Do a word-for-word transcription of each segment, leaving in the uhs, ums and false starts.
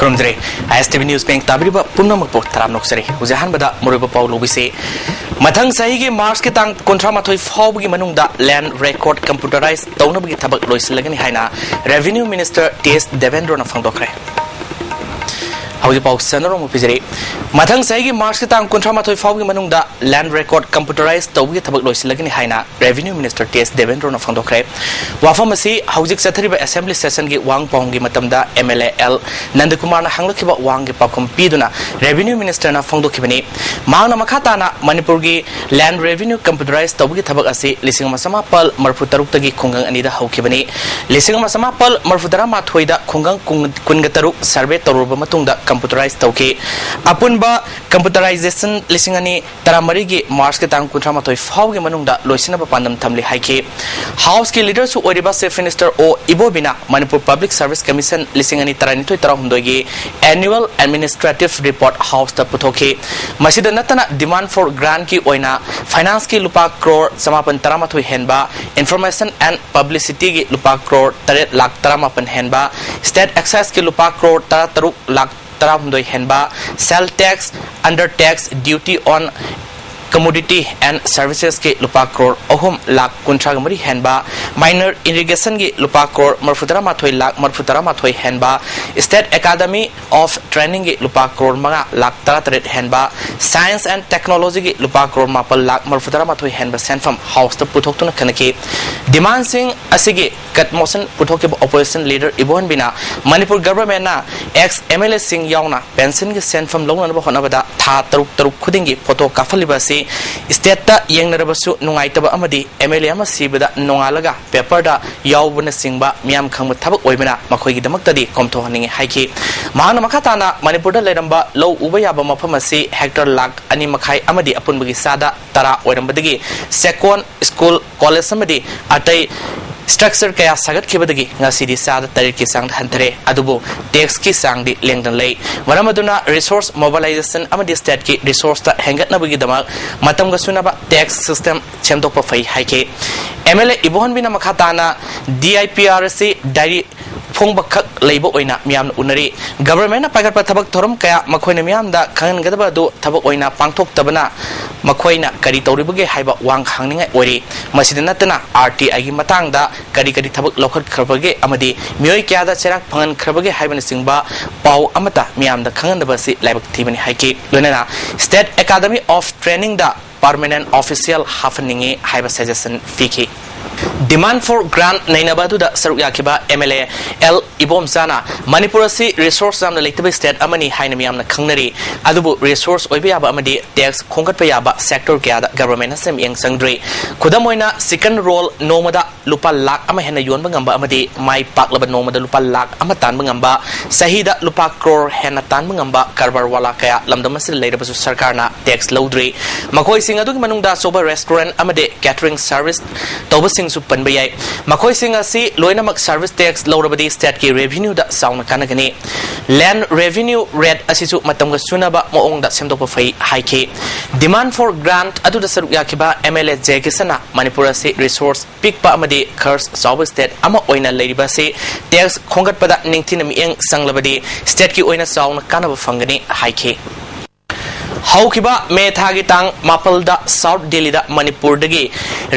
ꯈꯨꯔꯨꯝꯖꯔꯤ꯫ ISTV News ꯄꯦꯡ ꯇꯥꯕꯤꯔꯤꯕ ꯄꯨꯝꯅꯃꯛꯄꯨ ꯇꯔꯥꯝꯅ ꯑꯣꯛꯆꯔꯤ꯫ ꯍꯧꯖꯤꯛ ꯑꯍꯥꯟꯕꯗ ꯃꯔꯨꯑꯣꯏꯕ ꯄꯥꯎ ꯂꯧꯕꯤꯁꯤ꯫ ꯃꯊꯪ ꯆꯍꯤꯒꯤ ꯃꯥꯔꯆꯀꯤ ꯇꯥꯡ ꯀꯨꯟꯊ꯭ꯔꯥ ꯃꯥꯊꯣꯏ ꯐꯥꯎꯕꯒꯤ ꯃꯅꯨꯡꯗ land record computerize ꯇꯧꯅꯕꯒꯤ ꯊꯕꯛ ꯂꯣꯏꯁꯤꯜꯂꯒꯅꯤ ꯍꯥꯏꯅ Revenue Minister T S ꯗꯦꯕꯦꯟꯗ꯭ꯔꯣꯅ ꯐꯣꯡꯗꯣꯛꯈ꯭ꯔꯦ꯫ ꯍꯧꯖꯤꯛ ꯄꯥꯎ ꯁꯟꯅꯔꯣꯡ ꯄꯤꯖꯔꯤ꯫ ꯃꯊꯪ ꯆꯍꯤꯒꯤ ꯃꯥꯔꯆꯀꯤ ꯇꯥꯡ ꯀꯨꯟꯊ꯭ꯔꯥ ꯃꯥꯊꯣꯏ ꯐꯥꯎꯕꯒꯤ ꯃꯅꯨꯡꯗ land record computerize ꯇꯧꯕꯒꯤ ꯊꯕꯛ ꯂꯣꯏꯁꯤꯜꯂꯒꯅꯤ ꯍꯥꯏꯅ Revenue Minister T S ꯗꯦꯕꯦꯟꯗ꯭ꯔꯣꯅ ꯐꯣꯡꯗꯣꯛꯈ꯭ꯔꯦ꯫ ꯋꯥꯐꯝ ꯑꯁꯤ ꯍꯧꯖꯤꯛ ꯆꯠꯊꯔꯤꯕ assembly sessionꯒꯤ ꯋꯥꯍꯪ ꯄꯥꯎꯍꯪꯒꯤ ꯃꯇꯝꯗ MLA L ꯅꯟꯗꯀꯨꯃꯥꯔꯅ ꯍꯪꯂꯛꯈꯤꯕ ꯋꯥꯍꯪꯒꯤ ꯄꯥꯎꯈꯨꯝ ꯄꯤꯗꯨꯅ Revenue Ministerꯅ ꯐꯣꯡꯗꯣꯛꯈꯤꯕꯅꯤ꯫ ꯃꯍꯥꯛꯅ ꯃꯈꯥ ꯇꯥꯅ ꯃꯅꯤꯄꯨꯔꯒꯤ land revenue computerize ꯇꯧꯕꯒꯤ ꯊꯕꯛ ꯑꯁꯤ ꯂꯤꯁꯤꯡ ꯑꯃ ꯆꯃꯥꯄꯜ ꯃꯔꯤꯐꯨ ꯇꯔꯨꯛꯇꯒꯤ ꯈꯨꯡꯒꯪ ꯑꯅꯤꯗ ꯍꯧꯈꯤꯕꯅꯤ꯫ ꯂꯤꯁꯤꯡ ꯑꯃ ꯆꯃꯥꯄꯜ ꯃꯔꯤꯐꯨ ꯇꯔꯥ ꯃꯥꯊꯣꯏꯗ ꯈꯨꯡꯒꯪ ꯀꯨꯟ-, ꯀꯨꯟꯒ ꯇꯔꯨꯛ survey ꯇꯧꯔꯨꯔꯕ ꯃꯇꯨꯡꯗ computerize ꯇꯧꯈꯤ꯫ ꯑꯄꯨꯟꯕ computerization ꯂꯤꯁꯤꯡ ꯑꯅꯤ ꯇꯔꯥꯃꯔꯤꯒꯤ ꯃꯥꯔꯆꯀꯤ ꯇꯥꯡ ꯀꯨꯟꯊ꯭ꯔꯥ ꯃꯥꯊꯣꯏ ꯐꯥꯎꯒꯤ ꯃꯅꯨꯡꯗ ꯂꯣꯏꯁꯤꯟꯅꯕ ꯄꯥꯟꯗꯝ ꯊꯝꯂꯤ ꯍꯥꯏꯈꯤ꯫ Houseꯀꯤ leaderꯁꯨ ꯑꯣꯏꯔꯤꯕ Chief Minister O ꯏꯕꯣꯕꯤꯅ Manipur Public Service Commission ꯂꯤꯁꯤꯡ ꯑꯅꯤ ꯇꯔꯥꯅꯤꯊꯣꯏ ꯇꯔꯥꯍꯨꯝꯗꯣꯏꯒꯤ annual administrative report Houseꯇ ꯄꯨꯊꯣꯛꯈꯤ꯫ ꯃꯁꯤꯗ ꯅꯠꯇꯅ demand for grantꯀꯤ ꯑꯣꯏꯅ financeꯀꯤ ꯂꯨꯄꯥ ꯀ꯭ꯔꯣꯔ ꯆꯃꯥꯄꯟ ꯇꯔꯥꯃꯥꯊꯣꯏ ꯍꯦꯟꯕ, information and publicityꯒꯤ ꯂꯨꯄꯥ ꯀ꯭ꯔꯣꯔ ꯇꯔꯦꯠ ꯂꯥꯈ ꯇꯔꯥꯃꯥꯄꯟ ꯍꯦꯟꯕ, state exciseꯀꯤ ꯂꯨꯄꯥ ꯀ꯭ꯔꯣꯔ ꯇꯔꯥꯇꯔꯨꯛ ꯂꯥꯈ ꯇꯔꯥꯍꯨꯝꯗꯣꯏ ꯍꯦꯟꯕ, sale tax, under tax, duty on commodity and servicesꯀꯤ ꯂꯨꯄꯥ ꯀ꯭ꯔꯣꯔ ꯑꯍꯨꯝ ꯂꯥꯈ ꯀꯨꯟꯊ꯭ꯔꯥꯒ ꯃꯔꯤ ꯍꯦꯟꯕ, minor irrigationꯒꯤ ꯂꯨꯄꯥ ꯀ꯭ꯔꯣꯔ ꯃꯔꯤꯐꯨ ꯇꯔꯥꯃꯥꯊꯣꯏ ꯂꯥꯈ ꯃꯔꯤꯐꯨ ꯇꯔꯥꯃꯥꯊꯣꯏ ꯍꯦꯟꯕ, State Academy of Trainingꯒꯤ ꯂꯨꯄꯥ ꯀ꯭ꯔꯣꯔ ꯃꯉꯥ ꯂꯥꯈ ꯇꯔꯥꯇꯔꯦꯠ ꯍꯦꯟꯕ, Science and Technologyꯒꯤ ꯂꯨꯄꯥ ꯀ꯭ꯔꯣꯔ ꯃꯥꯄꯜ ꯂꯥꯈ ꯃꯔꯤꯐꯨ ꯇꯔꯥꯃꯥꯊꯣꯏ ꯍꯦꯟꯕ ꯁꯦꯟꯐꯝ Houseꯇ ꯄꯨꯊꯣꯛꯇꯨꯅ ꯈꯟꯅꯈꯤ꯫ Demandꯁꯤꯡ ꯑꯁꯤꯒꯤ cut motion ꯄꯨꯊꯣꯛꯈꯤꯕ opposition leader ꯏꯕꯣꯍꯟꯕꯤꯅ Manipur governmentꯅ ex MLAꯁꯤꯡ ꯌꯥꯎꯅ pensionꯒꯤ ꯁꯦꯟꯐꯝ ꯂꯧꯅꯅꯕ ꯍꯣꯠꯅꯕꯗ ꯊꯥ ꯇꯔꯨꯛ ꯇꯔꯨꯛ ꯈꯨꯗꯤꯡꯒꯤ photo ꯀꯥꯞꯍꯜꯂꯤꯕ ꯑꯁꯤ stateꯇ ꯌꯦꯡꯅꯔꯕꯁꯨ ꯅꯨꯡꯉꯥꯏꯇꯕ ꯑꯃꯗꯤ MLA ꯑꯃ ꯁꯤꯕꯗ ꯅꯣꯡꯉꯥꯜꯂꯒ paperꯗ ꯌꯥꯎꯕꯅꯆꯤꯡꯕ ꯃꯤꯌꯥꯝ ꯈꯪꯕ ꯊꯕꯛ ꯑꯣꯏꯕꯅ ꯃꯈꯣꯏꯒꯤꯗꯃꯛꯇꯗꯤ ꯀꯣꯝꯊꯣꯛꯍꯟꯅꯤꯡꯏ ꯍꯥꯏꯈꯤ꯫ ꯃꯍꯥꯛꯅ ꯃꯈꯥ ꯇꯥꯅ ꯃꯅꯤꯄꯨꯔꯗ ꯂꯩꯔꯝꯕ ꯂꯧ ꯎꯕ ꯌꯥꯕ ꯃꯐꯝ ꯑꯁꯤ hectare ꯂꯥꯈ ꯑꯅꯤ ꯃꯈꯥꯏ ꯑꯃꯗꯤ ꯑꯄꯨꯟꯕꯒꯤ ꯆꯥꯗ ꯇꯔꯥ ꯑꯣꯏꯔꯝꯕꯗꯒꯤ ꯆꯦꯛꯀꯣꯟ, school, college ꯑꯃꯗꯤ ꯑꯇꯩ structure ꯀꯌꯥ ꯁꯥꯒꯠꯈꯤꯕꯗꯒꯤ ꯉꯁꯤꯗꯤ ꯆꯥꯗ ꯇꯔꯦꯠꯀꯤ ꯆꯥꯡꯗ ꯍꯟꯊꯔꯦ꯫ ꯑꯗꯨꯕꯨ taxꯀꯤ ꯆꯥꯡꯗꯤ ꯂꯦꯡꯗꯅ ꯂꯩ꯫ ꯃꯔꯝ ꯑꯗꯨꯅ resource mobilization ꯑꯃꯗꯤ stateꯀꯤ resourceꯇ ꯍꯦꯟꯒꯠꯅꯕꯒꯤꯗꯃꯛ ꯃꯇꯝꯒ ꯆꯨꯅꯕ tax system ꯁꯦꯝꯗꯣꯛꯄ ꯐꯩ ꯍꯥꯏꯈꯤ꯫ MLA ꯏꯕꯣꯍꯟꯕꯤꯅ ꯃꯈꯥ ꯇꯥꯅ DIPRꯁꯤ dairy ꯐꯣꯡꯕꯈꯛ ꯂꯩꯕ ꯑꯣꯏꯅ ꯃꯤꯌꯥꯝꯅ ꯎꯅꯔꯤ꯫ ꯒꯚꯔꯟꯃꯦꯟꯠꯅ ꯄꯥꯏꯈꯠꯄ ꯊꯕꯛ ꯊꯧꯔꯝ ꯀꯌꯥ ꯃꯈꯣꯏꯅ ꯃꯤꯌꯥꯝꯗ ꯈꯪꯍꯟꯒꯗꯕ ꯑꯗꯨ ꯊꯕꯛ ꯑꯣꯏꯅ ꯄꯥꯡꯊꯣꯛꯇꯕꯅ ꯃꯈꯣꯏꯅ ꯀꯔꯤ ꯇꯧꯔꯤꯕꯒꯦ ꯍꯥꯏꯕ ꯋꯥꯍꯪ ꯍꯪꯅꯤꯡꯉꯥꯏ ꯑꯣꯏꯔꯤ꯫ ꯃꯁꯤꯗ ꯅꯠꯇꯅ, ꯑꯥꯔ ꯇꯤ ꯑꯥꯏꯒꯤ ꯃꯇꯥꯡꯗ ꯀꯔꯤ ꯀꯔꯤ ꯊꯕꯛ ꯂꯧꯈꯠꯈ꯭ꯔꯕꯒꯦ ꯑꯃꯗꯤ ꯃꯤꯑꯣꯏ ꯀꯌꯥꯗ ꯆꯩꯔꯥꯛ ꯐꯪꯍꯟꯈ꯭ꯔꯕꯒꯦ ꯍꯥꯏꯕꯅꯆꯤꯡꯕ ꯄꯥꯎ ꯑꯃꯠꯇ ꯃꯤꯌꯥꯝꯗ ꯈꯪꯍꯟꯗꯕ ꯑꯁꯤ ꯂꯥꯏꯕꯛ ꯊꯤꯕꯅꯤ ꯍꯥꯏꯈꯤ꯫ ꯂꯣꯏꯅꯅ State Academy of Trainingꯗ permanent official ꯍꯥꯞꯍꯟꯅꯤꯡꯏ ꯍꯥꯏꯕ suggestion ꯄꯤꯈꯤ꯫ Demand for grant ꯅꯩꯅꯕ ꯑꯗꯨꯗ ꯁꯔꯨꯛ ꯌꯥꯈꯤꯕ M L A L ꯏꯕꯣꯝꯆꯥꯅ, Manipur ꯑꯁꯤ resource ꯌꯥꯝꯅ ꯂꯩꯇꯕ state ꯑꯃꯅꯤ ꯍꯥꯏꯅ ꯃꯤꯌꯥꯝꯅ ꯈꯪꯅꯔꯤ, ꯑꯗꯨꯕꯨ resource ꯑꯣꯏꯕ ꯌꯥꯕ ꯑꯃꯗꯤ tax ꯈꯣꯝꯒꯠꯄ ꯌꯥꯕ sector ꯀꯌꯥꯗ ꯒꯚꯔꯟꯃꯦꯟꯠꯅ ꯃꯤꯠꯌꯦꯡ ꯆꯪꯗ꯭ꯔꯤ꯫ ꯈꯨꯗꯝ ꯑꯣꯏꯅ, chicken roll ꯅꯣꯡꯃꯗ ꯂꯨꯄꯥ ꯂꯥꯈ ꯑꯃ ꯍꯦꯟꯅ ꯌꯣꯟꯕ ꯉꯝꯕ ꯑꯃꯗꯤ ꯃꯥꯏ ꯄꯥꯛꯂꯕ ꯅꯣꯡꯃꯗ ꯂꯨꯄꯥ ꯂꯥꯈ ꯑꯃ ꯇꯥꯟꯕ ꯉꯝꯕ, ꯆꯍꯤꯗ ꯂꯨꯄꯥ ꯀ꯭ꯔꯣꯔ ꯍꯦꯟꯅ ꯇꯥꯟꯕ ꯉꯝꯕ ꯀꯔꯕꯥꯔ ꯋꯥꯂꯥ ꯀꯌꯥ ꯂꯝꯗꯝ ꯑꯁꯤꯗ ꯂꯩꯔꯕꯁꯨ ꯁꯔꯀꯥꯔꯅ tax ꯂꯧꯗ꯭ꯔꯤ꯫ ꯃꯈꯣꯏꯁꯤꯡ ꯑꯗꯨꯒꯤ ꯃꯅꯨꯡꯗ ꯑꯆꯧꯕ restaurant ꯑꯃꯗꯤ catering service ꯇꯧꯕꯁꯤꯡꯁꯨ ꯄꯟꯕ ꯌꯥꯏ꯫ ꯃꯈꯣꯏꯁꯤꯡ ꯑꯁꯤ ꯂꯣꯏꯅꯃꯛ service tax ꯂꯧꯔꯕꯗꯤ stateꯀꯤ revenueꯗ ꯆꯥꯎꯅ ꯀꯥꯟꯅꯒꯅꯤ꯫ Land revenue rate ꯑꯁꯤꯁꯨ ꯃꯇꯝꯒ ꯆꯨꯅꯕ ꯃꯑꯣꯡꯗ ꯁꯦꯝꯗꯣꯛꯄ ꯐꯩ ꯍꯥꯏꯈꯤ꯫ Demand for grant ꯑꯗꯨꯗ ꯁꯔꯨꯛ ꯌꯥꯈꯤꯕ M L A ꯖꯦꯀꯤꯁꯟꯅ ꯃꯅꯤꯄꯨꯔ ꯑꯁꯤ resource ꯄꯤꯛꯄ ꯑꯃꯗꯤ ꯈꯔꯆ ꯆꯥꯎꯕ state ꯑꯃ ꯑꯣꯏꯅ ꯂꯩꯔꯤꯕ ꯑꯁꯤ tax ꯈꯣꯝꯒꯠꯄꯗ ꯅꯤꯡꯊꯤꯅ ꯃꯤꯠꯌꯦꯡ ꯆꯪꯂꯕꯗꯤ stateꯀꯤ ꯑꯣꯏꯅ ꯆꯥꯎꯅ ꯀꯥꯟꯅꯕ ꯐꯪꯒꯅꯤ ꯍꯥꯏꯈꯤ꯫ ꯍꯧꯈꯤꯕ ꯃꯦ ꯊꯥꯒꯤ ꯇꯥꯡ ꯃꯥꯄꯜꯗ South Delhiꯗ ꯃꯅꯤꯄꯨꯔꯗꯒꯤ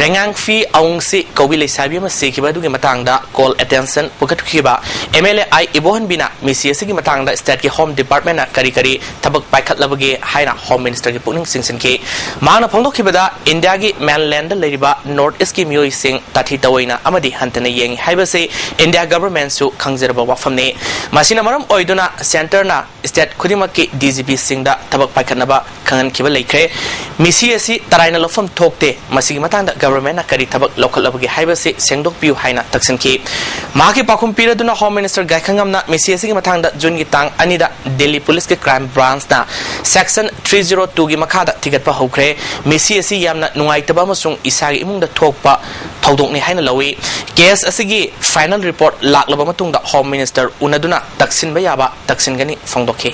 ꯔꯦꯉꯥꯡꯐꯤ ꯑꯋꯨꯡꯁꯤ ꯀꯧꯕꯤ ꯂꯩꯁꯥꯕꯤ ꯑꯃ ꯁꯤꯈꯤꯕ ꯑꯗꯨꯒꯤ ꯃꯇꯥꯡꯗ call attention ꯄꯨꯈꯠꯈꯤꯕ M L A I ꯏꯕꯣꯍꯟꯕꯤꯅ ꯃꯤꯁꯤ ꯑꯁꯤꯒꯤ ꯃꯇꯥꯡꯗ stateꯀꯤ Home Departmentꯅ ꯀꯔꯤ ꯀꯔꯤ ꯊꯕꯛ ꯄꯥꯏꯈꯠꯂꯕꯒꯦ ꯍꯥꯏꯅ Home Ministerꯒꯤ ꯄꯨꯛꯅꯤꯡ ꯆꯤꯡꯁꯤꯟꯈꯤ꯫ ꯃꯍꯥꯛꯅ ꯐꯣꯡꯗꯣꯛꯈꯤꯕꯗ, ꯏꯟꯗꯤꯌꯥꯒꯤ mainlandꯗ ꯂꯩꯔꯤꯕ North Eastꯀꯤ ꯃꯤꯑꯣꯏꯁꯤꯡ ꯇꯥꯊꯤ ꯇꯧꯑꯣꯏꯅ ꯑꯃꯗꯤ ꯍꯟꯊꯅ ꯌꯦꯡꯉꯤ ꯍꯥꯏꯕꯁꯤ ꯏꯟꯗꯤꯌꯥ ꯒꯚꯔꯟꯃꯦꯟꯠꯁꯨ ꯈꯪꯖꯔꯕ ꯋꯥꯐꯝꯅꯤ꯫ ꯃꯁꯤꯅ ꯃꯔꯝ ꯑꯣꯏꯗꯨꯅ centreꯅ state ꯈꯨꯗꯤꯡꯃꯛꯀꯤ D G Pꯁꯤꯡꯗ ꯊꯕꯛ ꯄꯥꯏꯈꯠꯅꯕ ꯈꯪꯍꯟꯈꯤꯕ ꯂꯩꯈ꯭ꯔꯦ꯫ ꯃꯤꯁꯤ ꯑꯁꯤ ꯇꯔꯥꯏꯅ ꯂꯧꯐꯝ ꯊꯣꯛꯇꯦ꯫ ꯃꯁꯤꯒꯤ ꯃꯇꯥꯡꯗ ꯒꯚꯔꯟꯃꯦꯟꯠꯅ ꯀꯔꯤ ꯊꯕꯛ ꯂꯧꯈꯠꯂꯕꯒꯦ ꯍꯥꯏꯕꯁꯤ ꯁꯦꯡꯗꯣꯛꯄꯤꯌꯨ ꯍꯥꯏꯅ ꯇꯛꯁꯤꯟꯈꯤ꯫ ꯃꯍꯥꯛꯀꯤ ꯄꯥꯎꯈꯨꯝ ꯄꯤꯔꯗꯨꯅ Home Minister ꯒꯥꯏꯈꯪꯉꯝꯅ ꯃꯤꯁꯤ ꯑꯁꯤꯒꯤ ꯃꯇꯥꯡꯗ ꯖꯨꯟꯒꯤ ꯇꯥꯡ ꯑꯅꯤꯗ ꯗꯤꯜꯂꯤ ꯄꯨꯂꯤꯁꯀꯤ crime branchꯅ section three zero twoꯒꯤ ꯃꯈꯥꯗ ꯊꯤꯒꯠꯄ ꯍꯧꯈ꯭ꯔꯦ꯫ ꯃꯤꯁꯤ ꯑꯁꯤ ꯌꯥꯝꯅ ꯅꯨꯡꯉꯥꯏꯇꯕ ꯑꯃꯁꯨꯡ ꯏꯁꯥꯒꯤ ꯏꯃꯨꯡꯗ ꯊꯣꯛꯄ ꯊꯧꯗꯣꯛꯅꯤ ꯍꯥꯏꯅ ꯂꯧꯏ꯫ Case ꯑꯁꯤꯒꯤ final report ꯂꯥꯛꯂꯕ ꯃꯇꯨꯡꯗ Home Minister ꯎꯅꯗꯨꯅ ꯇꯛꯁꯤꯟꯕ ꯌꯥꯕ ꯇꯛꯁꯤꯟꯒꯅꯤ ꯐꯣꯡꯗꯣꯛꯈꯤ꯫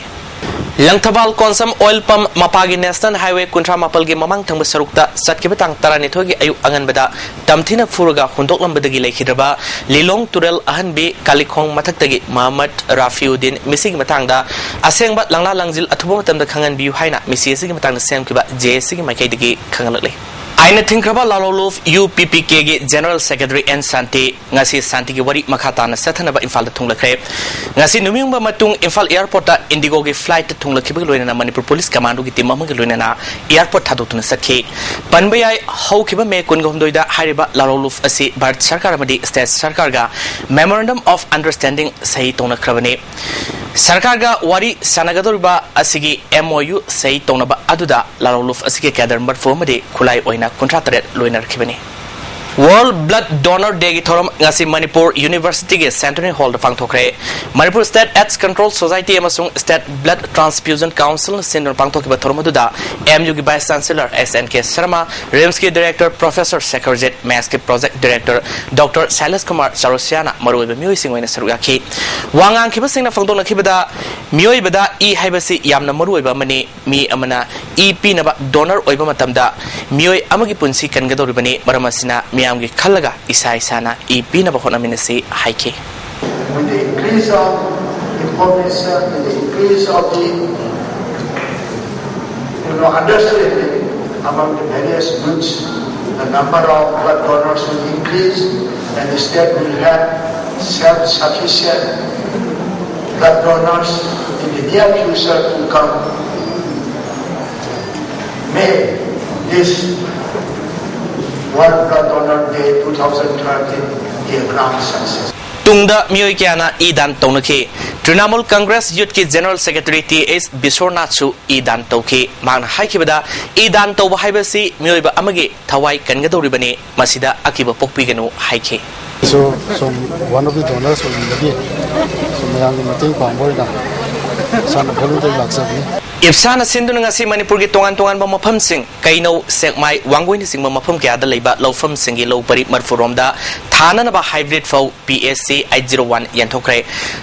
ꯂꯪꯊꯕꯥꯜ ꯀꯣꯟꯁꯝ ꯑꯣꯏꯜ ꯄꯝ ꯃꯄꯥꯒꯤ ꯅꯦꯁꯅꯦꯜ ꯍꯥꯏꯋꯦ ꯀꯨꯟꯊ꯭ꯔꯥ ꯃꯥꯄꯜꯒꯤ ꯃꯃꯥꯡ ꯊꯪꯕ ꯁꯔꯨꯛꯇ ꯆꯠꯈꯤꯕ ꯇꯥꯡ ꯇꯔꯥꯅꯤꯊꯣꯏꯒꯤ ꯑꯌꯨꯛ ꯑꯉꯟꯕꯗ ꯇꯝꯊꯤꯅ ꯐꯨꯔꯒ ꯍꯨꯟꯗꯣꯛꯂꯝꯕꯗꯒꯤ ꯂꯩꯈꯤꯗ꯭ꯔꯕ ꯂꯤꯂꯣꯡ ꯇꯨꯔꯦꯜ ꯑꯍꯟꯕꯤ ꯀꯥꯂꯤꯈꯣꯡ ꯃꯊꯛꯇꯒꯤ ꯃꯍꯃꯗ ꯔꯥꯐꯤꯎꯗꯤꯟ ꯃꯤꯁꯤꯒꯤ ꯃꯇꯥꯡꯗ ꯑꯁꯦꯡꯕ ꯂꯪꯂꯥ ꯂꯪꯖꯤꯜ ꯑꯊꯨꯕ ꯃꯇꯝꯗ ꯈꯪꯍꯟꯕꯤꯌꯨ ꯍꯥꯏꯅ ꯃꯤꯁꯤ ꯑꯁꯤꯒꯤ ꯃꯇꯥꯡꯗ ꯁꯦꯝꯈꯤꯕ ꯖꯦ ꯑꯦꯁ ꯁꯤꯒꯤ ꯃꯥꯏꯀꯩꯗꯒꯤ ꯈꯪꯍꯜꯂꯛꯂꯤ꯫ ꯑꯥꯏꯟꯅ ꯊꯤꯡꯈ꯭ꯔꯕ ꯂꯥꯂꯣꯂꯨꯞ ꯌꯨ ꯄꯤ ꯄꯤ ꯀꯦꯒꯤ ꯖꯦꯅꯔꯦꯜ ꯁꯦꯀ꯭ꯔꯦꯇꯔꯤ ꯑꯦꯟ ꯁꯥꯟꯇꯤ ꯉꯁꯤ ꯁꯥꯟꯇꯤꯒꯤ ꯋꯥꯔꯤ ꯃꯈꯥ ꯇꯥꯅ ꯆꯠꯊꯅꯕ ꯏꯝꯐꯥꯜꯗ ꯊꯨꯡꯂꯈ꯭ꯔꯦ꯫ ꯉꯁꯤ ꯅꯨꯃꯤꯠꯌꯨꯡꯕ ꯃꯇꯨꯡ ꯏꯝꯐꯥꯜ ꯑꯦꯌꯔꯄꯣꯔꯠꯇ ꯏꯟꯗꯤꯒꯣꯒꯤ ꯐ꯭ꯂꯥꯏꯠꯇ ꯊꯨꯡꯂꯈꯤꯕꯒ ꯂꯣꯏꯅꯅ ꯃꯅꯤꯄꯨꯔ ꯄꯨꯂꯤꯁ ꯀꯃꯥꯟꯗꯣꯒꯤ ꯇꯤꯝ ꯑꯃꯒ ꯂꯣꯏꯅꯅ ꯑꯦꯌꯔꯄꯣꯔꯠ ꯊꯥꯗꯣꯛꯇꯨꯅ ꯆꯠꯈꯤ꯫ ꯄꯟꯕ ꯌꯥꯏ, ꯍꯧꯈꯤꯕ ꯃꯦ ꯀꯨꯟꯒ ꯍꯨꯝꯗꯣꯏꯗ ꯍꯥꯏꯔꯤꯕ ꯂꯥꯂꯣꯂꯨꯞ ꯑꯁꯤ ꯚꯥꯔꯠ ꯁꯔꯀꯥꯔ ꯑꯃꯗꯤ ꯁ꯭ꯇꯦꯠ ꯁꯔꯀꯥꯔꯒ Memorandum of Understanding ꯁꯍꯤ ꯇꯧꯅꯈ꯭ꯔꯕꯅꯤ꯫ ꯁꯔꯀꯥꯔꯒ ꯋꯥꯔꯤ ꯁꯥꯟꯅꯒꯗꯧꯔꯤꯕ ꯑꯁꯤꯒꯤ ꯑꯦꯝ ꯑꯣ ꯌꯨ ꯁꯍꯤ ꯇꯧꯅꯕ ꯑꯗꯨꯗ ꯂꯥꯂꯣꯂꯨꯞ ꯑꯁꯤꯒꯤ ꯀꯦꯗꯔ ꯃꯔꯐꯨ ꯑꯃꯗꯤ ꯈꯨꯠꯂꯥꯏ ꯑꯣꯏꯅ ꯀꯨꯟꯊ꯭ꯔꯥ ꯇꯔꯦꯠ ꯂꯣꯏꯅꯔꯛꯈꯤꯕꯅꯤ꯫ World Blood Donor Dayꯒꯤ ꯊꯧꯔꯝ ꯉꯁꯤ ꯃꯅꯤꯄꯨꯔ ꯌꯨꯅꯤꯚꯔꯁꯤꯇꯤꯒꯤ ꯁꯦꯟꯇꯅꯔꯤ ꯍꯣꯜꯗ ꯄꯥꯡꯊꯣꯛꯈ꯭ꯔꯦ꯫ Manipur State AIDS Control Society ꯑꯃꯁꯨꯡ State Blood Transfusion Councilꯅ ꯁꯤꯟꯗꯨꯅ ꯄꯥꯡꯊꯣꯛꯈꯤꯕ ꯊꯧꯔꯝ ꯑꯗꯨꯗ ꯑꯦꯝ ꯌꯨꯒꯤ Vice Chancellor S N K Sharma, ꯔꯤꯝꯁꯀꯤ Director Professor ꯁꯦꯈꯔꯖꯤꯠ, ꯃꯦꯁꯀꯤ Project Director Doctor Shailesh Kumar ꯆꯧꯔꯁꯤꯌꯥꯅ ꯃꯔꯨꯑꯣꯏꯕ ꯃꯤꯑꯣꯏꯁꯤꯡ ꯑꯣꯏꯅ ꯁꯔꯨꯛ ꯌꯥꯈꯤ꯫ ꯋꯥ ꯉꯥꯡꯈꯤꯕꯁꯤꯡꯅ ꯐꯣꯡꯗꯣꯛꯅꯈꯤꯕꯗ, ꯃꯤꯑꯣꯏꯕꯗ ꯏ ꯍꯥꯏꯕꯁꯤ ꯌꯥꯝꯅ ꯃꯔꯨꯑꯣꯏꯕ ꯑꯃꯅꯤ꯫ ꯃꯤ ꯑꯃꯅ ꯏ ꯄꯤꯅꯕ ꯗꯣꯅꯔ ꯑꯣꯏꯕ ꯃꯇꯝꯗ ꯃꯤꯑꯣꯏ ꯑꯃꯒꯤ ꯄꯨꯟꯁꯤ ꯀꯟꯒꯗꯧꯔꯤꯕꯅꯤ꯫ ꯃꯔꯝ ꯑꯁꯤꯅ ꯃꯤꯌꯥꯝꯒꯤ ꯈꯜꯂꯒ ꯏꯁꯥ ꯏꯁꯥꯅ ꯏ ꯄꯤꯅꯕ ꯍꯣꯠꯅꯃꯤꯟꯅꯁꯤ ꯍꯥꯏꯈꯤ꯫ With the increase of information, with the increase of the, you know, understanding among the various groups, the number of blood donors will increase, and the state will have self-sufficient blood donors in the near future to come. May this World Blood Donor Day two thousand thirteen be a grand success. ꯇꯨꯡꯗ ꯃꯤꯑꯣꯏ ꯀꯌꯥꯅ ꯏ ꯗꯥꯟ ꯇꯧꯅꯈꯤ꯫ Trinamool Congress ꯌꯨꯠꯀꯤ general secretary T S ꯕꯤꯁ꯭ꯋꯔꯅꯥꯊꯁꯨ ꯏ ꯗꯥꯟ ꯇꯧꯈꯤ꯫ ꯃꯍꯥꯛꯅ ꯍꯥꯏꯈꯤꯕꯗ, ꯏ ꯗꯥꯟ ꯇꯧꯕ ꯍꯥꯏꯕꯁꯤ ꯃꯤꯑꯣꯏꯕ ꯑꯃꯒꯤ ꯊꯋꯥꯏ ꯀꯟꯒꯗꯧꯔꯤꯕꯅꯤ, ꯃꯁꯤꯗ ꯑꯀꯤꯕ ꯄꯣꯛꯄꯤꯒꯅꯨ ꯍꯥꯏꯈꯤ꯫ So, so one of the donors ꯑꯣꯏꯅꯤꯡꯕꯒꯤ, so ꯃꯌꯥꯝꯒꯤ ꯃꯇꯦꯡ ꯄꯥꯡꯕ ꯑꯣꯏꯅ ꯁꯥꯟꯅ ꯈꯣꯠꯅꯗꯒꯤ ꯂꯥꯛꯆꯕꯅꯤ꯫ ꯏꯞꯁꯥꯅ ꯁꯤꯟꯗꯨꯅ ꯉꯁꯤ ꯃꯅꯤꯄꯨꯔꯒꯤ ꯇꯣꯉꯥꯟ ꯇꯣꯉꯥꯟꯕ ꯃꯐꯝꯁꯤꯡ, ꯀꯩꯅꯧ, ꯁꯦꯛꯃꯥꯏ, ꯋꯥꯡꯒꯣꯏꯅꯆꯤꯡꯕ ꯃꯐꯝ ꯀꯌꯥꯗ ꯂꯩꯕ ꯂꯧꯐꯝꯁꯤꯡꯒꯤ ꯂꯧ ꯄꯔꯤ ꯃꯔꯐꯨ ꯔꯣꯝꯗ ꯊꯥꯅꯅꯕ hybrid ꯐꯧ P S C eight zero one ꯌꯦꯟꯊꯣꯛꯈ꯭ꯔꯦ꯫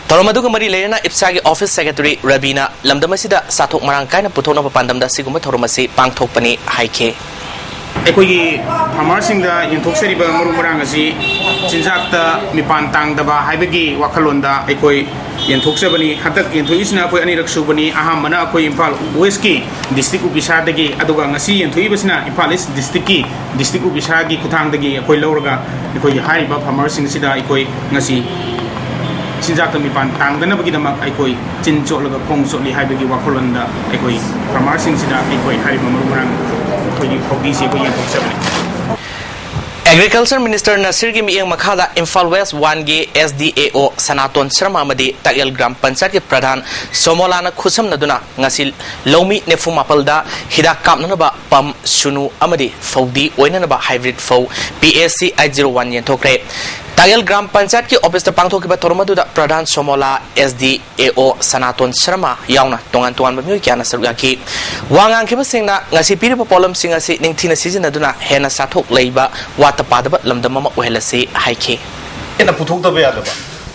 ꯊꯧꯔꯝ ꯑꯗꯨꯒ ꯃꯔꯤ ꯂꯩꯅꯅ ꯏꯞꯁꯥꯒꯤ office secretary ꯔꯕꯤꯅ ꯂꯝꯗꯝ ꯑꯁꯤꯗ ꯆꯥꯊꯣꯛ ꯃꯔꯥꯡ ꯀꯥꯏꯅ ꯄꯨꯊꯣꯛꯅꯕ ꯄꯥꯟꯗꯝꯗ ꯑꯁꯤꯒꯨꯝꯕ ꯊꯧꯔꯝ ꯑꯁꯤ ꯄꯥꯡꯊꯣꯛꯄꯅꯤ ꯍꯥꯏꯈꯤ꯫ ꯑꯩꯈꯣꯏꯒꯤ ꯐꯥꯔꯃꯔꯁꯤꯡꯗ ꯌꯦꯟꯊꯣꯛꯆꯔꯤꯕ ꯃꯔꯨ ꯃꯔꯥꯡ ꯑꯁꯤ ꯆꯤꯟꯖꯥꯛꯇ ꯃꯤꯄꯥꯟ ꯇꯥꯡꯗꯕ ꯍꯥꯏꯕꯒꯤ ꯋꯥꯈꯜꯂꯣꯟꯗ ꯑꯩꯈꯣꯏ ꯌꯦꯟꯊꯣꯛꯆꯕꯅꯤ꯫ ꯍꯟꯗꯛ ꯌꯦꯟꯊꯣꯛꯏꯁꯤꯅ ꯑꯩꯈꯣꯏ ꯑꯅꯤꯔꯛ ꯁꯨꯕꯅꯤ꯫ ꯑꯍꯥꯟꯕꯅ ꯑꯩꯈꯣꯏ ꯏꯝꯐꯥꯜ ꯋꯦꯁꯀꯤ district officerꯗꯒꯤ, ꯑꯗꯨꯒ ꯉꯁꯤ ꯌꯦꯟꯊꯣꯛꯏꯕꯁꯤꯅ ꯏꯝꯐꯥꯜ ꯏꯁ districtꯀꯤ district officerꯒꯤ ꯈꯨꯠꯊꯥꯡꯗꯒꯤ ꯑꯩꯈꯣꯏ ꯂꯧꯔꯒ ꯑꯩꯈꯣꯏꯒꯤ ꯍꯥꯏꯔꯤꯕ ꯐꯥꯔꯃꯔꯁꯤꯡꯁꯤꯗ ꯑꯩꯈꯣꯏ ꯉꯁꯤ ꯆꯤꯟꯖꯥꯛꯇ ꯃꯤꯄꯥꯟ ꯇꯥꯡꯗꯅꯕꯒꯤꯗꯃꯛ ꯑꯩꯈꯣꯏ ꯆꯤꯟ ꯆꯣꯠꯂꯒ ꯈꯣꯡ ꯆꯣꯠꯂꯤ ꯍꯥꯏꯕꯒꯤ ꯋꯥꯈꯜꯂꯣꯟꯗ ꯑꯩꯈꯣꯏ ꯐꯥꯔꯃꯔꯁꯤꯡꯁꯤꯗ ꯑꯩꯈꯣꯏ ꯍꯥꯏꯔꯤꯕ ꯃꯔꯨ ꯃꯔꯥꯡ ꯑꯩꯈꯣꯏꯒꯤ ꯐꯧꯗꯤꯁꯤ ꯑꯩꯈꯣꯏ ꯌꯦꯟꯊꯣꯛꯆꯕꯅꯤ꯫ Agriculture Minister ꯅꯁꯤꯔꯒꯤ ꯃꯤꯠꯌꯦꯡ ꯃꯈꯥꯗ Imphal West Oneꯒꯤ S D A O ꯁꯅꯥꯇꯣꯟ ꯁꯔꯃ ꯑꯃꯗꯤ ꯇꯥꯛꯌꯦꯜ ꯒ꯭ꯔꯥꯝ ꯄꯟꯆꯥꯌꯠꯀꯤ ꯄ꯭ꯔꯙꯥꯟ ꯁꯣꯃꯣꯂꯥꯅ ꯈꯨꯠꯁꯝꯅꯗꯨꯅ ꯉꯁꯤ ꯂꯧꯃꯤ ꯅꯤꯐꯨ ꯃꯥꯄꯜꯗ ꯍꯤꯗꯥꯛ ꯀꯥꯞꯅꯅꯕ ꯄꯝ, ꯁꯨꯅꯨ ꯑꯃꯗꯤ ꯐꯧꯗꯤ ꯑꯣꯏꯅꯅꯕ hybrid ꯐꯧ P S C eight zero one ꯌꯦꯟꯊꯣꯛꯈ꯭ꯔꯦ꯫ ꯇꯥꯛꯌꯦꯜ ꯒ꯭ꯔꯥꯝ ꯄꯟꯆꯥꯌꯠꯀꯤ officeꯇ ꯄꯥꯡꯊꯣꯛꯈꯤꯕ ꯊꯧꯔꯝ ꯑꯗꯨꯗ ꯄ꯭ꯔꯙꯥꯟ ꯁꯣꯃꯣꯂꯥ, S D A O ꯁꯅꯥꯇꯣꯟ ꯁꯔꯃ ꯌꯥꯎꯅ ꯇꯣꯉꯥꯟ ꯇꯣꯉꯥꯟꯕ ꯃꯤꯑꯣꯏ ꯀꯌꯥꯅ ꯁꯔꯨꯛ ꯌꯥꯈꯤ꯫ ꯋꯥ ꯉꯥꯡꯈꯤꯕꯁꯤꯡꯅ ꯉꯁꯤ ꯄꯤꯔꯤꯕ ꯄꯣꯠꯂꯝꯁꯤꯡ ꯑꯁꯤ ꯅꯤꯡꯊꯤꯅ ꯁꯤꯖꯤꯟꯅꯗꯨꯅ ꯍꯦꯟꯅ ꯆꯥꯊꯣꯛ ꯂꯩꯕ ꯋꯥꯠꯇ ꯄꯥꯗꯕ ꯂꯝꯗꯝ ꯑꯃ ꯑꯣꯏꯍꯜꯂꯁꯤ ꯍꯥꯏꯈꯤ꯫ ꯍꯦꯟꯅ ꯄꯨꯊꯣꯛꯇꯕ ꯌꯥꯗꯕ꯫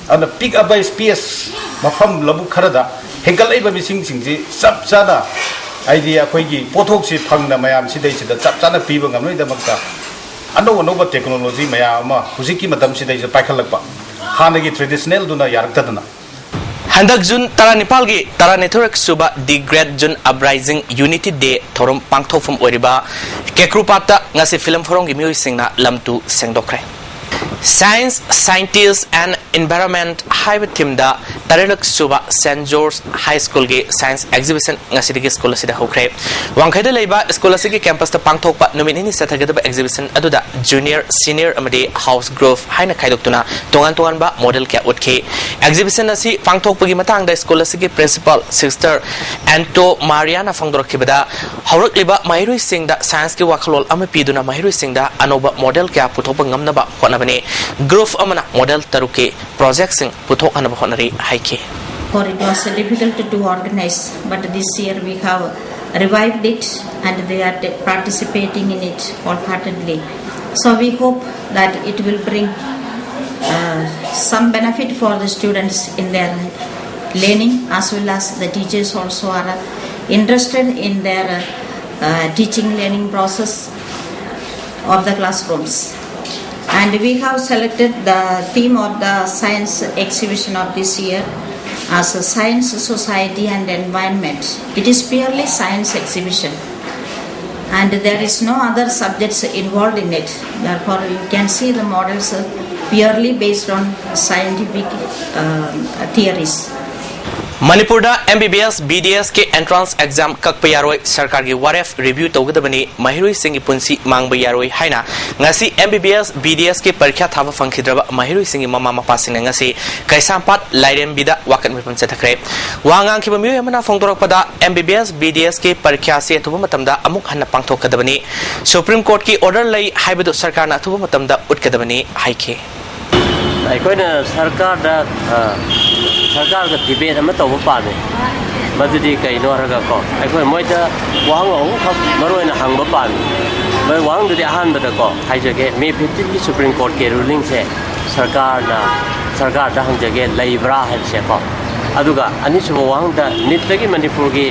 ꯑꯗꯨꯅ ꯄꯤꯛꯑꯕ space, ꯃꯐꯝ ꯂꯧꯕꯨꯛ ꯈꯔꯗ ꯍꯦꯟꯒꯠꯂꯛꯏꯕ ꯃꯤꯁꯤꯡꯁꯤꯡꯁꯤ ꯆꯞ ꯆꯥꯅ, ꯍꯥꯏꯗꯤ ꯑꯩꯈꯣꯏꯒꯤ ꯄꯣꯠꯊꯣꯛꯁꯤ ꯐꯪꯅ ꯃꯌꯥꯝ ꯁꯤꯗꯩꯁꯤꯗ ꯆꯞ ꯆꯥꯅ ꯄꯤꯕ ꯉꯝꯅꯕꯒꯤꯗꯃꯛꯇ ꯑꯅꯧ ꯑꯅꯧꯕ technology ꯃꯌꯥꯝ ꯑꯃ ꯍꯧꯖꯤꯛꯀꯤ ꯃꯇꯝꯁꯤꯗꯩꯁꯤꯗ ꯄꯥꯏꯈꯠꯂꯛꯄ, ꯍꯥꯟꯅꯒꯤ traditionalꯗꯨꯅ ꯌꯥꯔꯛꯇꯗꯅ꯫ ꯍꯟꯗꯛ ꯖꯨꯟ ꯇꯔꯥꯅꯤꯄꯥꯜꯒꯤ ꯇꯔꯥꯅꯤꯊꯣꯏꯔꯛ ꯁꯨꯕ The Great June Uprising Unity Day ꯊꯧꯔꯝ ꯄꯥꯡꯊꯣꯛꯐꯝ ꯑꯣꯏꯔꯤꯕ ꯀꯦꯀ꯭ꯔꯨꯄꯥꯠꯇ ꯉꯁꯤ ꯐꯤꯂꯝ ꯐꯣꯔꯝꯒꯤ ꯃꯤꯑꯣꯏꯁꯤꯡꯅ ꯂꯝ two ꯁꯦꯡꯗꯣꯛꯈ꯭ꯔꯦ꯫ Science, Scientist and Environment ꯍꯥꯏꯕ themeꯗ ꯇꯔꯦꯠꯂꯛ ꯁꯨꯕ Saint George High Schoolꯒꯤ science exhibition ꯉꯁꯤꯗꯒꯤ school ꯑꯁꯤꯗ ꯍꯧꯈ꯭ꯔꯦ꯫ ꯋꯥꯡꯈꯩꯗ ꯂꯩꯕ school ꯑꯁꯤꯒꯤ campusꯇ ꯄꯥꯡꯊꯣꯛꯄ ꯅꯨꯃꯤꯠ ꯅꯤꯅꯤ ꯆꯠꯊꯒꯗꯕ exhibition ꯑꯗꯨꯗ junior, senior ꯑꯃꯗꯤ house group ꯍꯥꯏꯅ ꯈꯥꯏꯗꯣꯛꯇꯨꯅ ꯇꯣꯉꯥꯟ ꯇꯣꯉꯥꯟꯕ model ꯀꯌꯥ ꯎꯠꯈꯤ꯫ Exhibition ꯑꯁꯤ ꯄꯥꯡꯊꯣꯛꯄꯒꯤ ꯃꯇꯥꯡꯗ school ꯑꯁꯤꯒꯤ principal Sister Anto Mariaꯅ ꯐꯣꯡꯗꯣꯔꯛꯈꯤꯕꯗ, ꯍꯧꯔꯛꯂꯤꯕ ꯃꯍꯩꯔꯣꯏꯁꯤꯡꯗ scienceꯀꯤ ꯋꯥꯈꯜꯂꯣꯟ ꯑꯃ ꯄꯤꯗꯨꯅ ꯃꯍꯩꯔꯣꯏꯁꯤꯡꯗ ꯑꯅꯧꯕ model ꯀꯌꯥ ꯄꯨꯊꯣꯛꯄ ꯉꯝꯅꯕ ꯍꯣꯠꯅꯕꯅꯤ꯫ Group ꯑꯃꯅ model ꯇꯔꯨꯛꯀꯤ projectꯁꯤꯡ ꯄꯨꯊꯣꯛꯍꯟꯅꯕ ꯍꯣꯠꯅꯔꯤ ꯍꯥꯏꯈꯤ꯫ For it was difficult to organize, but this year we have revived it and they are t- participating in it wholeheartedly. So we hope that it will bring uh, some benefit for the students in their learning, as well as the teachers also are uh, interested in their uh, uh, teaching learning process of the classrooms. And we have selected the theme of the science exhibition of this year as a science, society and environment. It is purely science exhibition and there is no other subjects involved in it. Therefore, you can see the models uh, purely based on scientific um, theories. ꯃꯅꯤꯄꯨꯔꯗ M B B S B D ꯑꯦꯁ ꯀꯤ entrance exam ꯀꯛꯄ ꯌꯥꯔꯣꯏ, ꯁꯔꯀꯥꯔꯒꯤ ꯋꯥꯔꯦꯞ review ꯇꯧꯒꯗꯕꯅꯤ, ꯃꯍꯩꯔꯣꯏꯁꯤꯡꯒꯤ ꯄꯨꯟꯁꯤ ꯃꯥꯡꯕ ꯌꯥꯔꯣꯏ ꯍꯥꯏꯅ ꯉꯁꯤ M B B S B D ꯑꯦꯁ ꯀꯤ ꯄꯔꯤꯈ꯭ꯌꯥ ꯊꯥꯕ ꯐꯪꯈꯤꯗ꯭ꯔꯕ ꯃꯍꯩꯔꯣꯏꯁꯤꯡꯒꯤ ꯃꯃꯥ ꯃꯄꯥꯁꯤꯡꯅ ꯉꯁꯤ ꯀꯩꯁꯥꯝꯄꯥꯠ ꯂꯥꯏꯔꯦꯝꯕꯤꯗ ꯋꯥꯀꯠ ꯃꯤꯐꯝ ꯆꯠꯊꯈ꯭ꯔꯦ꯫ ꯋꯥ ꯉꯥꯡꯈꯤꯕ ꯃꯤꯑꯣꯏ ꯑꯃꯅ ꯐꯣꯡꯗꯣꯔꯛꯄꯗ, M B B S B D ꯑꯦꯁ ꯀꯤ ꯄꯔꯤꯈ꯭ꯌꯥꯁꯤ ꯑꯊꯨꯕ ꯃꯇꯝꯗ ꯑꯃꯨꯛ ꯍꯟꯅ ꯄꯥꯡꯊꯣꯛꯀꯗꯕꯅꯤ, ꯁꯨꯄ꯭ꯔꯤꯝ ꯀꯣꯔꯠꯀꯤ ꯑꯣꯔꯗꯔ ꯂꯩ ꯍꯥꯏꯕꯗꯨ ꯁꯔꯀꯥꯔꯅ ꯑꯊꯨꯕ ꯃꯇꯝꯗ ꯎꯠꯀꯗꯕꯅꯤ ꯍꯥꯏꯈꯤ꯫ ꯑꯩꯈꯣꯏꯅ ꯁꯔꯀꯥꯔꯗ ꯑ, ꯁꯔꯀꯥꯔꯒ ꯗꯤꯕꯦꯠ ꯑꯃ ꯇꯧꯕ ꯄꯥꯝꯃꯤ꯫ ꯃꯗꯨꯗꯤ ꯀꯩꯅꯣ ꯍꯥꯏꯔꯒ ꯀꯣ, ꯑꯩꯈꯣꯏ ꯃꯣꯏꯗ ꯋꯥꯍꯪ ꯑꯍꯨꯝꯈꯛ ꯃꯔꯨ ꯑꯣꯏꯅ ꯍꯪꯕ ꯄꯥꯝꯃꯤ꯫ ꯃꯣꯏ ꯋꯥꯍꯪꯗꯨꯗꯤ ꯑꯍꯥꯟꯕꯗꯀꯣ ꯍꯥꯏꯖꯒꯦ, ꯃꯦ ꯐꯤꯐꯇꯤꯟꯒꯤ ꯁꯨꯄ꯭ꯔꯤꯝ ꯀꯣꯔꯠꯀꯤ ꯔꯨꯂꯤꯡꯁꯦ ꯁꯔꯀꯥꯔꯅ ꯁꯔꯀꯥꯔꯗ ꯍꯪꯖꯒꯦ, ꯂꯩꯕ꯭ꯔꯥ ꯍꯥꯏꯕꯁꯦꯀꯣ꯫ ꯑꯗꯨꯒ ꯑꯅꯤꯁꯨꯕ ꯋꯥꯍꯪꯗ ꯅꯤꯠꯇꯒꯤ ꯃꯅꯤꯄꯨꯔꯒꯤ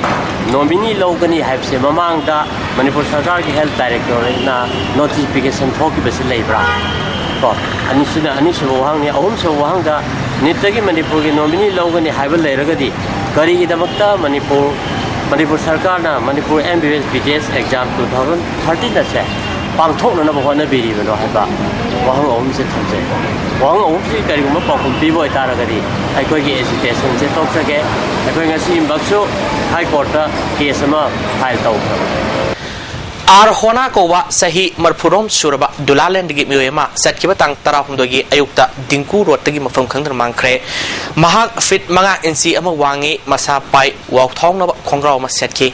ꯅꯣꯃꯤꯅꯤ ꯂꯧꯒꯅꯤ ꯍꯥꯏꯕꯁꯦ ꯃꯃꯥꯡꯗ ꯃꯅꯤꯄꯨꯔ ꯁꯔꯀꯥꯔꯒꯤ ꯍꯦꯜꯊ ꯗꯥꯏꯔꯦꯛꯇꯣꯔꯦꯠꯅ ꯅꯣꯇꯤꯐꯤꯀꯦꯁꯟ ꯊꯣꯛꯈꯤꯕꯁꯤ ꯂꯩꯕ꯭ꯔꯥ? ꯀꯣ, ꯑꯅꯤꯁꯤꯅ ꯑꯅꯤꯁꯨꯕ ꯋꯥꯍꯪꯅꯤ꯫ ꯑꯍꯨꯝꯁꯨꯕ ꯋꯥꯍꯪꯗ ꯅꯤꯠꯇꯒꯤ ꯃꯅꯤꯄꯨꯔꯒꯤ ꯅꯣꯃꯤꯅꯤ ꯂꯧꯒꯅꯤ ꯍꯥꯏꯕ ꯂꯩꯔꯒꯗꯤ ꯀꯔꯤꯒꯤꯗꯃꯛꯇ ꯃꯅꯤꯄꯨꯔ ꯃꯅꯤꯄꯨꯔ ꯁꯔꯀꯥꯔꯅ Manipur M B B S B D S exam two thousand thirteen ꯑꯁꯦ ꯄꯥꯡꯊꯣꯛꯅꯅꯕ ꯍꯣꯠꯅꯕꯤꯔꯤꯕꯅꯣ ꯍꯥꯏꯕ ꯋꯥꯍꯪ ꯑꯍꯨꯝꯁꯦ ꯊꯝꯖꯩ꯫ ꯋꯥꯍꯪ ꯑꯍꯨꯝꯁꯤ ꯀꯔꯤꯒꯨꯝꯕ ꯄꯥꯎꯈꯨꯝ ꯄꯤꯕ ꯑꯣꯏꯇꯥꯔꯒꯗꯤ ꯑꯩꯈꯣꯏꯒꯤ ꯑꯦꯖꯤꯇꯦꯁꯟꯁꯦ ꯇꯣꯛꯆꯒꯦ꯫ ꯑꯩꯈꯣꯏ ꯉꯁꯤꯃꯛꯁꯨ ꯍꯥꯏ ꯀꯣꯔꯠꯇ ꯀꯦꯁ ꯑꯃ ꯐꯥꯏꯜ ꯇꯧꯈ꯭ꯔꯕꯅꯤ꯫ ꯑꯥꯔ ꯍꯣꯅꯥ ꯀꯧꯕ ꯆꯍꯤ ꯃꯔꯐꯨꯔꯣꯝ ꯁꯨꯔꯕ ꯗꯨꯂꯥꯂꯦꯟꯗꯒꯤ ꯃꯤꯑꯣꯏ ꯑꯃ ꯆꯠꯈꯤꯕ ꯇꯥꯡ ꯇꯔꯥꯍꯨꯝꯗꯣꯏꯒꯤ ꯑꯌꯨꯛꯇ ꯗꯤꯡꯀꯨ ꯔꯣꯗꯇꯒꯤ ꯃꯐꯝ ꯈꯪꯗꯅ ꯃꯥꯡꯈ꯭ꯔꯦ꯫ ꯃꯍꯥꯛ ꯐꯤꯠ ꯃꯉꯥ ꯏꯟꯆꯤ ꯑꯃ ꯋꯥꯡꯉꯤ, ꯃꯁꯥ ꯄꯥꯏ, ꯋꯥꯎꯊꯥꯎꯅꯕ ꯈꯣꯡꯒ꯭ꯔꯥꯎ ꯑꯃ ꯁꯦꯠꯈꯤ,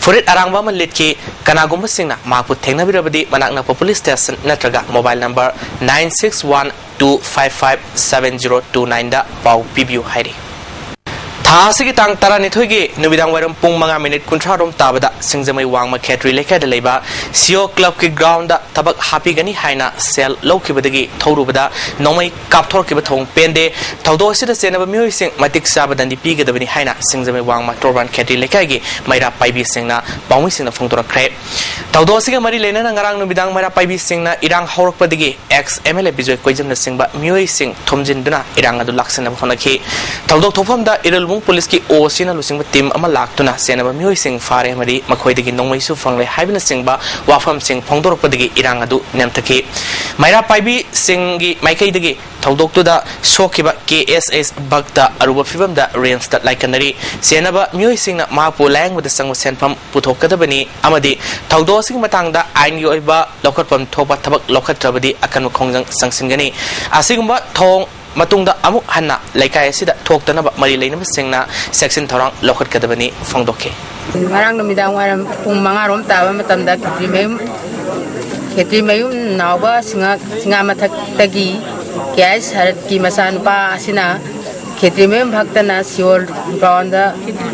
ꯐꯨꯔꯤꯠ ꯑꯔꯥꯡꯕ ꯑꯃ ꯂꯤꯠꯈꯤ꯫ ꯀꯅꯥꯒꯨꯝꯕꯁꯤꯡꯅ ꯃꯍꯥꯛꯄꯨ ꯊꯦꯡꯅꯕꯤꯔꯕꯗꯤ ꯃꯅꯥꯛ ꯅꯛꯄ ꯄꯨꯂꯤꯁ ꯁ꯭ꯇꯦꯁꯟ ꯅꯠꯇ꯭ꯔꯒ mobile number nine six one two five five seven zero two ꯅꯥꯏꯟꯗ ꯄꯥꯎ ꯄꯤꯕꯤꯌꯨ ꯍꯥꯏꯔꯤ꯫ ꯊꯥ ꯑꯁꯤꯒꯤ ꯇꯥꯡ ꯇꯔꯥꯅꯤꯊꯣꯏꯒꯤ ꯅꯨꯃꯤꯗꯥꯡ ꯋꯥꯏꯔꯝ ꯄꯨꯡ ꯃꯉꯥ ꯃꯤꯅꯤꯠ ꯀꯨꯟꯊ꯭ꯔꯥ ꯔꯣꯝ ꯇꯥꯕꯗ ꯁꯤꯡꯖꯃꯩ ꯋꯥꯡꯃ ꯈꯦꯇ꯭ꯔꯤ ꯂꯩꯀꯥꯏꯗ ꯂꯩꯕ ꯁꯤꯑꯣ ꯀ꯭ꯂꯕꯀꯤ ꯒ꯭ꯔꯥꯎꯟꯗ ꯊꯕꯛ ꯍꯥꯞꯄꯤꯒꯅꯤ ꯍꯥꯏꯅ ꯁꯦꯜ ꯂꯧꯈꯤꯕꯗꯒꯤ ꯊꯧꯔꯨꯕꯗ ꯅꯣꯡꯃꯩ ꯀꯥꯞꯊꯣꯔꯛꯈꯤꯕ ꯊꯧꯑꯣꯡ ꯄꯦꯟꯗꯦ꯫ ꯊꯧꯗꯣꯛ ꯑꯁꯤꯗ ꯆꯦꯟꯅꯕ ꯃꯤꯑꯣꯏꯁꯤꯡ ꯃꯇꯤꯛ ꯆꯥꯕ ꯗꯟꯗꯤ ꯄꯤꯒꯗꯕꯅꯤ ꯍꯥꯏꯅ ꯁꯤꯡꯖꯃꯩ ꯋꯥꯡꯃ ꯇꯣꯔꯕꯥꯟ ꯈꯦꯇ꯭ꯔꯤ ꯂꯩꯀꯥꯏꯒꯤ ꯃꯩꯔꯥ ꯄꯥꯏꯕꯤꯁꯤꯡꯅ ꯄꯥꯎꯃꯤꯁꯤꯡꯗ ꯐꯣꯡꯗꯣꯔꯛꯈ꯭ꯔꯦ꯫ ꯊꯧꯗꯣꯛ ꯑꯁꯤꯒ ꯃꯔꯤ ꯂꯩꯅꯅ ꯉꯔꯥꯡ ꯅꯨꯃꯤꯗꯥꯡ ꯃꯩꯔꯥ ꯄꯥꯏꯕꯤꯁꯤꯡꯅ ꯏꯔꯥꯡ ꯍꯧꯔꯛꯄꯗꯒꯤ X M L A Bijoy ꯀꯣꯏꯖꯝꯅꯆꯤꯡꯕ ꯃꯤꯑꯣꯏꯁꯤꯡ ꯊꯣꯝꯖꯤꯟꯗꯨꯅ ꯏꯔꯥꯡ ꯑꯗꯨ ꯂꯥꯛꯁꯤꯟꯅꯕ ꯍꯣꯠꯅꯈꯤ꯫ ꯊꯧꯗꯣꯛ ꯊꯣꯛꯐꯝꯗ ꯏꯔꯤꯜꯕꯨꯡ ꯄꯨꯂꯤꯁꯀꯤ ꯑꯣ ꯁꯤꯅ ꯂꯨꯆꯤꯡꯕ ꯇꯤꯝ ꯑꯃ ꯂꯥꯛꯇꯨꯅ ꯆꯦꯟꯅꯕ ꯃꯤꯑꯣꯏꯁꯤꯡ ꯐꯥꯔꯦ ꯑꯃꯗꯤ ꯃꯈꯣꯏꯗꯒꯤ ꯅꯣꯡꯃꯩꯁꯨ ꯐꯪꯂꯦ ꯍꯥꯏꯕꯅꯆꯤꯡꯕ ꯋꯥꯐꯝꯁꯤꯡ ꯐꯣꯡꯗꯣꯔꯛꯄꯗꯒꯤ ꯏꯔꯥꯡ ꯑꯗꯨ ꯅꯦꯝꯊꯈꯤ꯫ ꯃꯩꯔꯥ ꯄꯥꯏꯕꯤꯁꯤꯡꯒꯤ ꯃꯥꯏꯀꯩꯗꯒꯤ ꯊꯧꯗꯣꯛꯇꯨꯗ ꯁꯣꯛꯈꯤꯕ ꯀꯦ ꯑꯦꯁ ꯑꯦꯁ ꯚꯛꯇ ꯑꯔꯨꯕ ꯐꯤꯕꯝꯗ ꯔꯤꯝꯁꯇ ꯂꯥꯏꯀꯠꯅꯔꯤ꯫ ꯆꯦꯟꯅꯕ ꯃꯤꯑꯣꯏꯁꯤꯡꯅ ꯃꯍꯥꯛꯄꯨ ꯂꯥꯌꯦꯡꯕꯗ ꯆꯪꯕ ꯁꯦꯟꯐꯝ ꯄꯨꯊꯣꯛꯀꯗꯕꯅꯤ ꯑꯃꯗꯤ ꯊꯧꯗꯣꯛ ꯑꯁꯤꯒꯤ ꯃꯇꯥꯡꯗ ꯑꯥꯏꯟꯒꯤ ꯑꯣꯏꯕ ꯂꯧꯈꯠꯐꯝ ꯊꯣꯛꯄ ꯊꯕꯛ ꯂꯧꯈꯠꯇ꯭ꯔꯕꯗꯤ ꯑꯀꯟꯕ ꯈꯣꯡꯖꯪ ꯆꯪꯁꯤꯟꯒꯅꯤ꯫ ꯑꯁꯤꯒꯨꯝꯕ ꯊꯧꯑꯣꯡ ꯃꯇꯨꯡꯗ ꯑꯃꯨꯛ ꯍꯟꯅ ꯂꯩꯀꯥꯏ ꯑꯁꯤꯗ ꯊꯣꯛꯇꯅꯕ ꯃꯔꯤ ꯂꯩꯅꯕꯁꯤꯡꯅ ꯆꯦꯛꯁꯤꯟ ꯊꯧꯔꯥꯡ ꯂꯧꯈꯠꯀꯗꯕꯅꯤ ꯐꯣꯡꯗꯣꯛꯈꯤ꯫ ꯉꯔꯥꯡ ꯅꯨꯃꯤꯗꯥꯡ ꯋꯥꯏꯔꯝ ꯄꯨꯡ ꯃꯉꯥ ꯔꯣꯝ ꯇꯥꯕ ꯃꯇꯝꯗ ꯈꯦꯇ꯭ꯔꯤꯃꯌꯨꯝ, ꯈꯦꯇ꯭ꯔꯤꯃꯌꯨꯝ ꯅꯥꯎꯕ ꯁꯤꯡꯉꯥ, ꯁꯤꯡꯉꯥ ꯃꯊꯛꯇꯒꯤ ꯀꯦ ꯑꯥꯏ ꯁꯔꯠꯀꯤ ꯃꯆꯥꯅꯨꯄꯥ ꯑꯁꯤꯅ ꯈꯦꯇ꯭ꯔꯤꯃꯌꯨꯝ ꯚꯛꯇꯅ ꯁꯤꯑꯣꯜ ꯒ꯭ꯔꯥꯎꯟꯗ,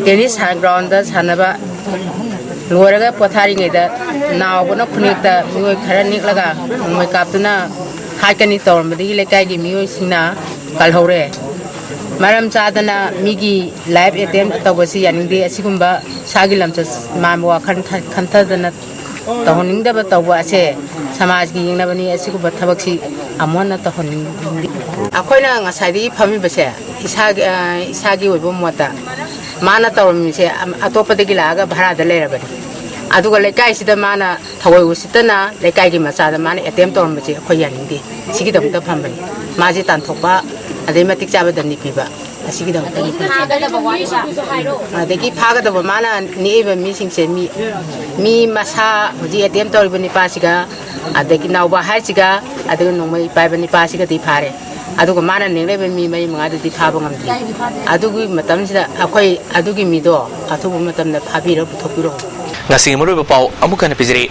ꯇꯦꯅꯤꯁ ꯁꯥ-, ꯒ꯭ꯔꯥꯎꯟꯗ ꯁꯥꯟꯅꯕ ꯂꯣꯏꯔꯒ ꯄꯣꯊꯥꯔꯤꯉꯩꯗ ꯅꯥꯎꯕꯅ ꯈꯨꯅꯦꯛꯇ ꯃꯤꯑꯣꯏ ꯈꯔ ꯅꯦꯛꯂꯒ ꯅꯣꯡꯃꯩ ꯀꯥꯞꯇꯨꯅ ꯍꯥꯠꯀꯅꯤ ꯇꯧꯔꯝꯕꯗꯒꯤ ꯂꯩꯀꯥꯏꯒꯤ ꯃꯤꯑꯣꯏꯁꯤꯡꯅ ꯀꯜꯍꯧꯔꯦ꯫ ꯃꯔꯝ ꯆꯥꯗꯅ ꯃꯤꯒꯤ ꯂꯥꯏꯐ ꯑꯦꯇꯦꯝ ꯇꯧꯕꯁꯤ ꯌꯥꯅꯤꯡꯗꯦ꯫ ꯑꯁꯤꯒꯨꯝꯕ ꯏꯁꯥꯒꯤ ꯂꯝꯆꯠ ꯃꯥꯟꯕ ꯋꯥꯈꯜ ꯈꯟ-, ꯈꯟꯊꯗꯅ ꯇꯧꯍꯟꯅꯤꯡꯗꯕ ꯇꯧꯕ ꯑꯁꯦ ꯁꯃꯥꯖꯒꯤ ꯌꯦꯡꯅꯕꯅꯤ꯫ ꯑꯁꯤꯒꯨꯝꯕ ꯊꯕꯛꯁꯤ ꯑꯃꯨꯛ ꯍꯟꯅ ꯇꯧꯍꯟꯅꯤꯡꯗꯦ꯫ ꯑꯩꯈꯣꯏꯅ ꯉꯁꯥꯏꯗꯒꯤ ꯐꯝꯃꯤꯕꯁꯦ ꯏꯁꯥꯒꯤ, ꯑ, ꯏꯁꯥꯒꯤ ꯑꯣꯏꯕ ꯃꯣꯠꯇ ꯃꯥꯅ ꯇꯧꯔꯝꯃꯤꯁꯦ ꯑꯝ-, ꯑꯇꯣꯞꯄꯗꯒꯤ ꯂꯥꯛꯑꯒ ꯚꯔꯥꯗ ꯂꯩꯔꯕꯅꯤ꯫ ꯑꯗꯨꯒ ꯂꯩꯀꯥꯏꯁꯤꯗ ꯃꯥꯅ ꯊꯑꯣꯏ ꯎꯁꯤꯠꯇꯅ ꯂꯩꯀꯥꯏꯒꯤ ꯃꯆꯥꯗ ꯃꯥꯅ ꯑꯦꯇꯦꯝ ꯇꯧꯔꯝꯕꯁꯦ ꯑꯩꯈꯣꯏ ꯌꯥꯅꯤꯡꯗꯦ꯫ ꯁꯤꯒꯤꯗꯃꯛꯇ ꯐꯝꯕꯅꯤ꯫ ꯃꯥꯁꯦ ꯇꯥꯟꯊꯣꯛꯄ, ꯑꯗꯩ ꯃꯇꯤꯛ ꯆꯥꯕ ꯗꯟꯗꯤ ꯄꯤꯕ, ꯑꯁꯤꯒꯤꯗꯃꯛꯇꯅꯤ꯫ ꯑꯗꯒꯤ ꯐꯥꯒꯗꯕ ꯃꯥꯅ ꯅꯦꯛꯏꯕ ꯃꯤꯁꯤꯡꯁꯦ ꯃꯤ, ꯃꯤ ꯃꯁꯥ ꯍꯧꯖꯤꯛ ꯑꯦꯇꯦꯝ ꯇꯧꯔꯤꯕ ꯅꯤꯄꯥꯁꯤꯒ, ꯑꯗꯒꯤ ꯅꯥꯎꯕ ꯍꯥꯏꯁꯤꯒ, ꯑꯗꯨꯒ ꯅꯣꯡꯃꯩ ꯄꯥꯏꯕ ꯅꯤꯄꯥꯁꯤꯒꯗꯤ ꯐꯥꯔꯦ꯫ ꯑꯗꯨꯒ ꯃꯥꯅ ꯅꯦꯛꯂꯤꯕ ꯃꯤ ꯃꯔꯤ ꯃꯉꯥꯗꯨꯗꯤ ꯐꯥꯕ ꯉꯝꯗꯦ꯫ ꯑꯗꯨꯒꯤ ꯃꯇꯝꯁꯤꯗ ꯑꯩꯈꯣꯏ ꯑꯗꯨꯒꯤ ꯃꯤꯗꯣ ꯑꯊꯨꯕ ꯃꯇꯝꯗ ꯐꯥꯕꯤꯔ ꯄꯨꯊꯣꯛꯄꯤꯔꯛꯑꯣ꯫ ꯉꯁꯤꯒꯤ ꯃꯔꯨꯑꯣꯏꯕ ꯄꯥꯎ ꯑꯃꯨꯛ ꯍꯟꯅ ꯄꯤꯖꯔꯤ꯫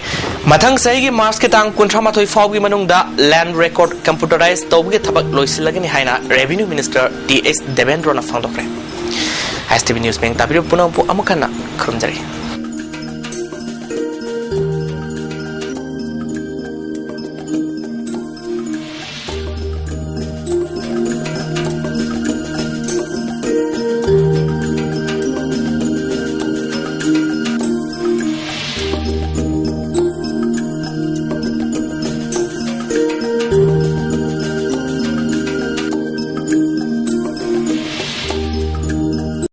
ꯃꯊꯪ ꯆꯍꯤꯒꯤ ꯃꯥꯔꯆꯀꯤ ꯇꯥꯡ ꯀꯨꯟꯊ꯭ꯔꯥ ꯃꯥꯊꯣꯏ ꯐꯥꯎꯕꯒꯤ ꯃꯅꯨꯡꯗ ꯂꯦꯟꯗ ꯔꯦꯀꯣꯔꯗ ꯀꯝꯄ꯭ꯌꯨꯇꯔꯥꯏꯖ ꯇꯧꯕꯒꯤ ꯊꯕꯛ ꯂꯣꯏꯁꯤꯜꯂꯒꯅꯤ ꯍꯥꯏꯅ ꯔꯦꯚꯤꯅ꯭ꯌꯨ ꯃꯤꯅꯤꯁꯇꯔ ꯇꯤ ꯑꯩꯆ ꯗꯦꯕꯦꯟꯗ꯭ꯔꯣꯅ ꯐꯣꯡꯗꯣꯛꯈ꯭ꯔꯦ꯫ ꯑꯥꯏ ꯑꯦꯁ ꯇꯤ ꯚꯤ ꯅ꯭ꯌꯨꯁ ꯃꯤꯠꯌꯦꯡ ꯇꯥꯕꯤꯔꯤꯕ ꯄꯨꯝꯅꯃꯛꯄꯨ ꯑꯃꯨꯛ ꯍꯟꯅ ꯈꯨꯔꯨꯝꯖꯔꯤ꯫